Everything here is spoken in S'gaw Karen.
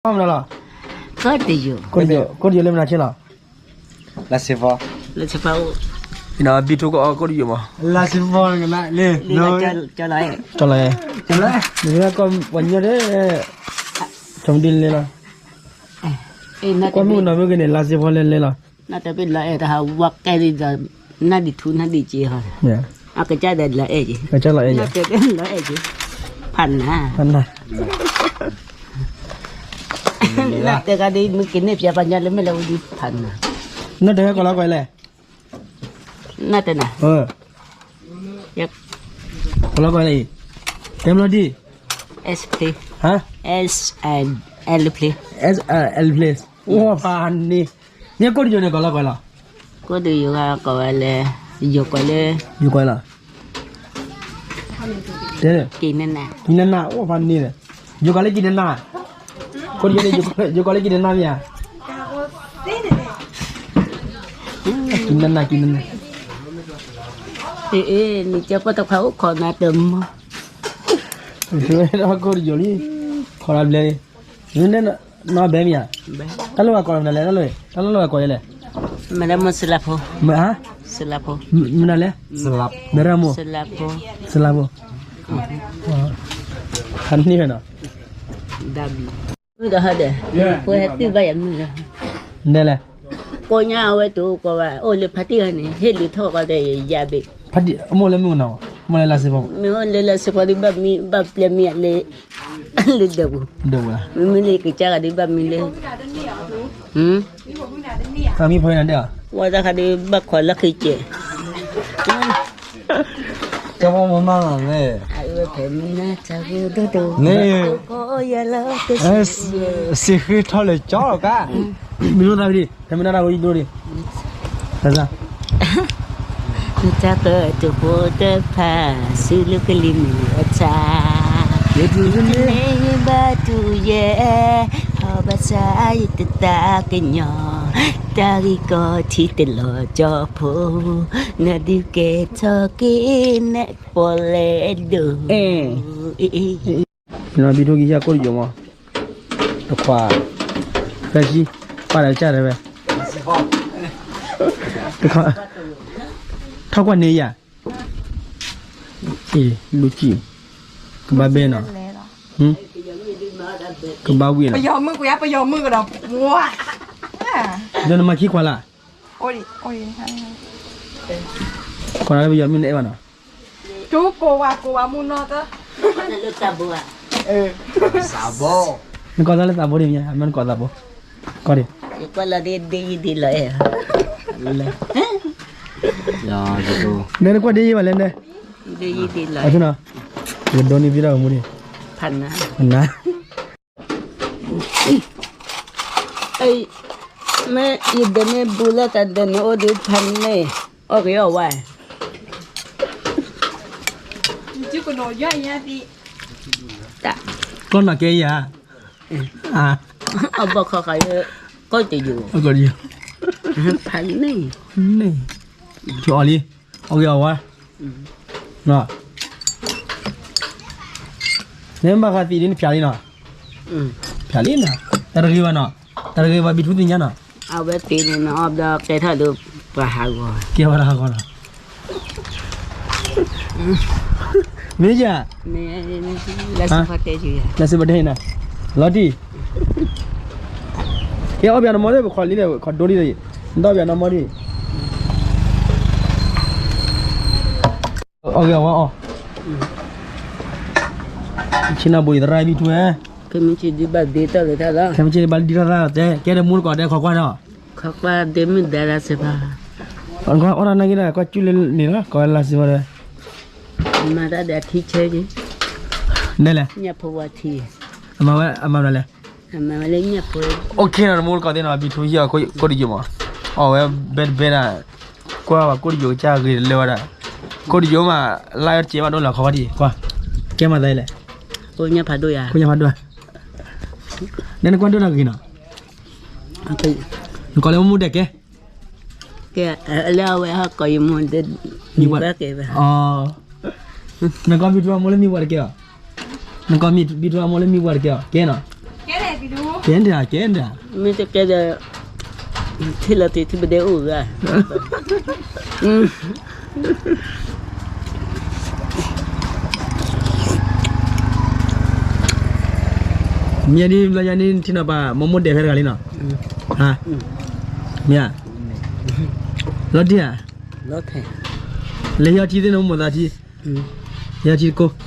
မနုၤလီၤ, ကိၣ်တယိာ်, ကိၣ်တယိာ်လၢမနုၤဆ့လီၤ, လၢစ့ဖီ, လၢစ့ဖီအိၣ်, ဘံထူကအီၣ်ကိၣ်တယိာ်မး, လၢစ့ဖီန့ၣ်, ကၠီလီၤ, နကပှၤညီဒဲး, ကၠီမဒုလဲၤလီၤ, ကွၢ်မုၣ်ကနီၤမုၣ်က့ၤန့ၣ် လၢစ့ဖီလဲၤလဲၤလီၤ, နတၢ်ပ့ၤလီၤအဲၣ်တဟးဝါကဲဒ်ဒီး, နၢ်ဒံးထူနၢ်ဒံးစ့ဟီ, အကစၢ်ဒီးလီၤအဲၣ်က့ၤ, ကစၢ်လီၤအဲၣ်က့ၤ, လီၤအဲၣ်က့ၤ, ဖးနၤ, ဖးနၤ, နတဲကဒီးမုၢ်က့ၤန့ၢ်ပၠးပှၤညီလၢမ့ၢ်လၢဝံၤဒံးဖးနၤ, နတဟဲကီးလီၤကွဲးလဲၣ်, နတနၤ, ကီးလီၤကွဲးလဲၣ်အံၤ, တဲမလီၤဒံး, S Play, S and L Play, S and L Play, အိၣ်ဖးန့ၣ်, မ့ၢ်ကိၣ်တယိာ်န့ၣ်ကီးလီၤကွဲးလီၤ, ကိၣ်တယိာ်ကီးဝဲလၢ, ယိာ်ကွဲးလၢ, ယိာ်ကွဲးလီၤ, တဲ, ကံနနၢ်, ကံနနၢ်, အိၣ်ဖးန့ၣ်, ယိာ်ကွဲးလၢကံနနၢ်, ကိၣ်တယိာ်န့ၣ် ယိာ်ကွဲးလၢကံနနၢ်မ့ၢ်ဧါ, ကံနနၢ်, ကံနနၢ်, အ့ နကဲပှၤတခွါအိၣ်ခိးနၤတမီၤ, ကိၣ်တယိာ်လံ, ခိးနၤဘျဲၣ်လံ, နီၢ်ဘဲမ့ၢ်ဧါ, တၢ်လိၣ်ဘၣ်ကိးမနုၤလဲၣ်, တၢ်လိၣ်ဘၣ်ကိးယဲလဲၣ်, မ့ၢ်လၢမိၢ်စလၢဖိ, မ့ၢ်ဧါ, မနုၤလဲၣ်, မ့ၢ်ရၣ်မိၢ်, စလၢဖိ, ဟးန့ၢ်နီၤ, မုၢ်ဒီးဟီဒီး, ဖိဟဲတုၤဘၣ်ယၤမုၢ်လီၤ, နဲလဲၣ်, ကိးညါအဝဲတအိၣ်ကိးဘၣ် အိၣ်လၢဖါတံၢ်ဂၤန့ၣ် ဟ့ၣ်လံထီၣ်ကီးဒီးယၤဘ့ၣ်, ဖါတံၢ်, အမိၢ်လၢမုၢ်ကနီၤ, မိၢ်လၢလါစ့ဖီ, မ့ၢ်အိၣ်လၢလါစ့ဖီဒ်ဘၣ်မံ ဘၣ်ပျဲမံလၢ, လၢဒၢးပူၤ, ဒၢးပူၤ, မ့မ့ၢ်လၢကစၢ်ဂၤဒ်ဘၣ်မံလၢ, တၢ်မံဖီနၤဒၣ်, ဝဲတၢ်ခါဒ်ဘၣ်ခိးလၢခံကဲး ကမမမလဲၣ်, န့ၣ်, စံးဃ့ထီၣ်လၢကၠီကါ, မ့ၢ်လိၣ်သးဝံၤဒံး, တမ့ၢ်ဒၣ်တၢ်ဝံၤဒိၣ်ဒံး, တၢ်ကၢၢ်တဖိတဖၣ် ဆူလၢကလံၤမုၢ်အဆၣ်, ယတန့ၢ်ဘၣ်တူၢ်ယဲ, ဟီဘၣ်ဆၣ်ယတသးကညီၤ, တၢ်ဂ့ၢ်ကီထံတလီၤကၠီဖိ, နဒုးကဲထီၣ်က့ၤနပီၣ်လဲၣ်ဒိၣ်, ဘံထူကံယၢ်ကိၣ်တယိာ်မး, တခွါ, ဖဲဆံ, ပၢ်ဒီးကစၢ်တဲဝဲ, တခွါ, ထီၣ်ကွၢ်န့ၢ်ယၤ, အ့ၣ် လူၤကံၣ်, ကဘၣ်ဘဲနီၤ, ကဘၣ်ဝံၣ်နီၤ, ပယီၤမုၣ်ကဒီး, ဒီးနမၤခံခွါလၢ်, ခွါလၢပယီၤမုၣ်နအဲၣ်ဘၣ်နီၤ, တူၢ်ကိးဝၤကိးဝၤမုၢ်နီၢ်တၢ်, နကိးသးလၢသးဘိဒံးမ့ၢ်, မ့ၢ်နကိးသးဘိ, ကိးဒံး, ယကွၢ်လီၤဒ်ဒ်ယံၤဒ်လီၤအဲၣ်, နကွၢ်ဒ်ယံၤဘၣ်လဲၣ်နဲ, ဒ်ယံၤဒ်လီၤ, ယဒိးန့ၢ်ဘံထူအမူဒံး, န မ့ၢ်ယဒိးန့ၢ်ဘုလၢတၢ်ဒိးန့ၢ်အိၣ်ဒုးဖးန့ၣ်, အီၣ်က့ၤအီၣ်ဝဲ, ကီၢ်နီၢ်ကဲယၤ, အဘီၣ်ခီဃာ်ယဲ, ကီၢ်တယိာ်, ဖးန့ၣ်, န့ၣ်, ထူအီၤလံ, အီၣ်က့ၤအီၣ်ဝဲ, နမ့ၢ်ဘၣ်ဃးသံးဒ်နဖျါလံနီၤ, ဖျါလံနီၤ, တၢ်တဂ့ၤဘၣ်နီၤ, တၢ်တဂ့ၤဘၣ်ဘံထူသ့ၣ်ညါနီၤ, အဝဲသ့ၣ်န့ၣ်နအီၣ်ဘျီကဲထီၣ်ဒီး ပှၤဟးဂီၤ, ကဲဝဲဒၣ်ဟးဂီၤနီၤ, မ့ၢ်ယၤ, လၢစ့ၢ်ပတဲနီၤ, လီၤတံၢ်, ကဲအီၣ်ဘၣ်နီၢ်မီၢ်ဒီး ပခိးလံဒီး ခိးဒိလံဒီး, နတအီၣ်ဘၣ်နီၢ်မီၢ်ဒံး, အီၣ်က့ၤအီၣ်ဝဲအီၣ်, ဆ့ၣ်နီၤဘိအံၤသရၣ်ဘံထူဝဲ, ခဲမုၢ်ဆ့ၣ်ဒုးဘၣ်ဒ့ထီၣ်လၢတၢ်လီၤ, ခဲမုၢ်ဆ့ၣ်ဒုးဘၣ်ဒ့ထီၣ်သၢ, ကဲဒီးမူတကိးဒဲးခိးကွၢ်ဒီး, ခိးကွၢ်ဒ့မုၢ်ဒါလၢစ့ၢ်ပၤ, အီၣ်တၢ်နာ်က့ဒီး ကွၢ်ကၠူၣ်လၢန့ၣ်လီၤ ကိးဝဲလၢစ့ၢ်ပၤဒီး, မၤတၢ်ဒီးထံဆၢက့ၤ, နဲလဲၣ်, ညၣ်ဖိဝါထံ, အမၤဝဲ, အမၤမနုၤလဲၣ်, အမၤဝဲလၢညၣ်ဖိ, အိၣ်ခ့နီၤ တမူတကိးသ့ၣ်နီၤ ဘံထူဟံၣ်အီၣ်ကိၣ်တယိာ်မး, အီၣ်ဝဲဘဲတဘဲဒၣ်, ကွၢ်ဘၣ်ကိၣ်တယိာ်ကစၢ်ဂ့ၤတလၢဝဲဒၣ်, ကိၣ်တယိာ်မး, လါအီၣ်တစဲးဘၣ်ဒိလီၤ ခိးကွၢ်ဒံး, ကွၢ်, ကဲမၤသးလဲၣ်, ကိၣ်ညၣ်ဖးဒိၣ်ယၤ, ကိၣ်ညၣ်ဖးဒိၣ်ဧါ, နဲနကွၢ်ဒိၣ်တၢ်ဂ့ၤနီၤ, နကိးလၢမူဒဲးကဲ ကဲ, လၢအဝဲဟီၣ်ကိးယမိၢ်ဒီး, မံၤဝါ, နကိးဘံထူအမိၢ်လၢမံၤဝါတကဲအီၤ, နကိးဘံထူအမိၢ်လၢမံၤဝါတကဲအီၤ ကဲနီၤ, ကဲလဲၣ်, ကဲဒၣ် ကဲဒၣ်, မ့ၢ်တကဲဒီး ထံၣ်လီၤတ့ၢ်ထံၣ်ပဒဲအိၣ်ဂၤ, မ့ၢ်ဒ်ဘျီညါန့ၣ် ထံၣ်နီၤပၢ် မိၢ်မိၢ်ဒဲးဖဲတဂၤလံနီၤ, မ့ၢ်ဧါ, လီၤတံၢ်ဧါ, လၢဟံၣ်ထံသ့ၣ်န့ၣ် မိၢ်သးထံ, ဟံၣ်ထံတကိး